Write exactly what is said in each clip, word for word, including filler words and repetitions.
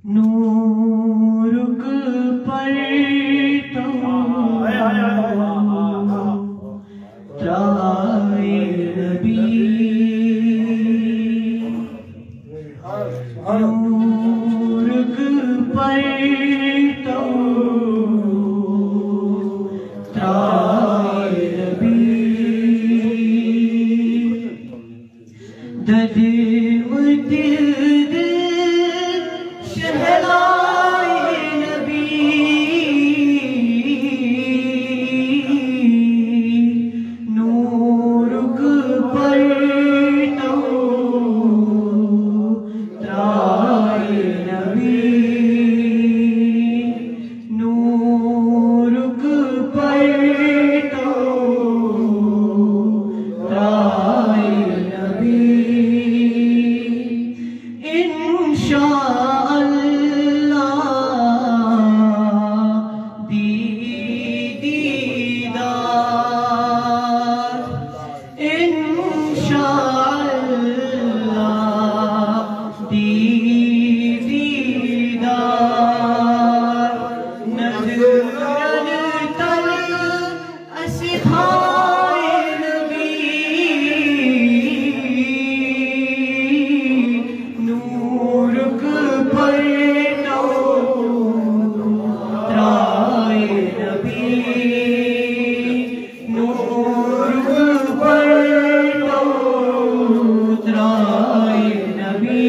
نورک پرتو ترائے نبی، نورک پرتو ترائے نبی۔ ددمت دل شہلائے نبی، نورک پرتو ترائے نبی، نورک پرتو ترائے نبی۔ انشاءاللہ دی دیدار، انشاءاللہ دی دیدار، نظرن تل اسہِ تھایہِ نبی، نورک پرتو ترائے نبی، نورک پرتو ترائے نبی۔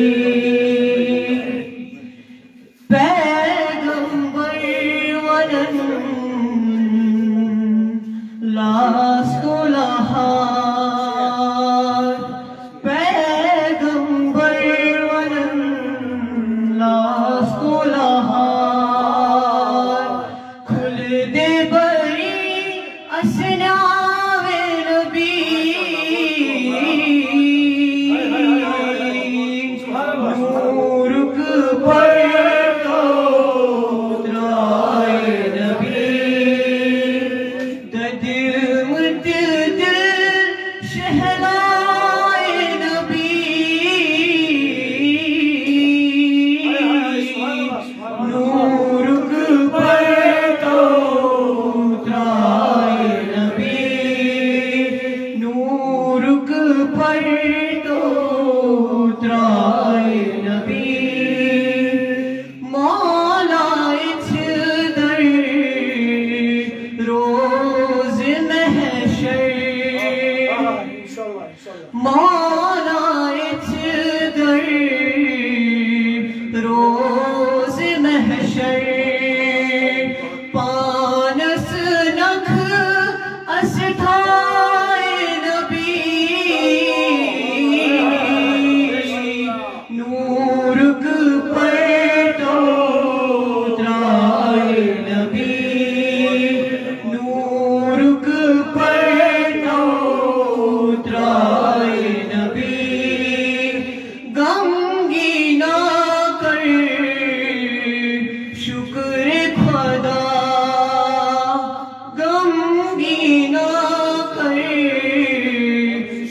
پیغمبر ونن لاس تو لہار، پیغمبر ونن لاس تو لہار، کھل دے بری اسناوِ نبی، نورک پرتو ترائے نبی، ددمت دل شہلائے نبی، نورک پرتو ترائے نبی، نورک پرتو ترائے نبی۔ مولا اچھ در روز محشر، مولا اچھ در روز محشر، پانس نکھ اسہِ تھایہِ نبی، نورک پرتو ترائے نبی، نورک پرتو ترائے نبی۔ غمگینا کر شکر خدا، غمگینا کر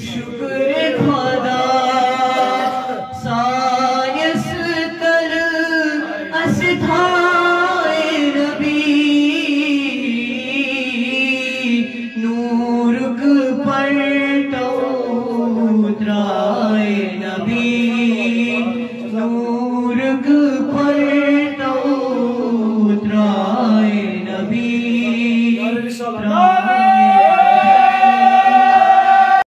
شکر خدا، سایس تل اسہِ تھا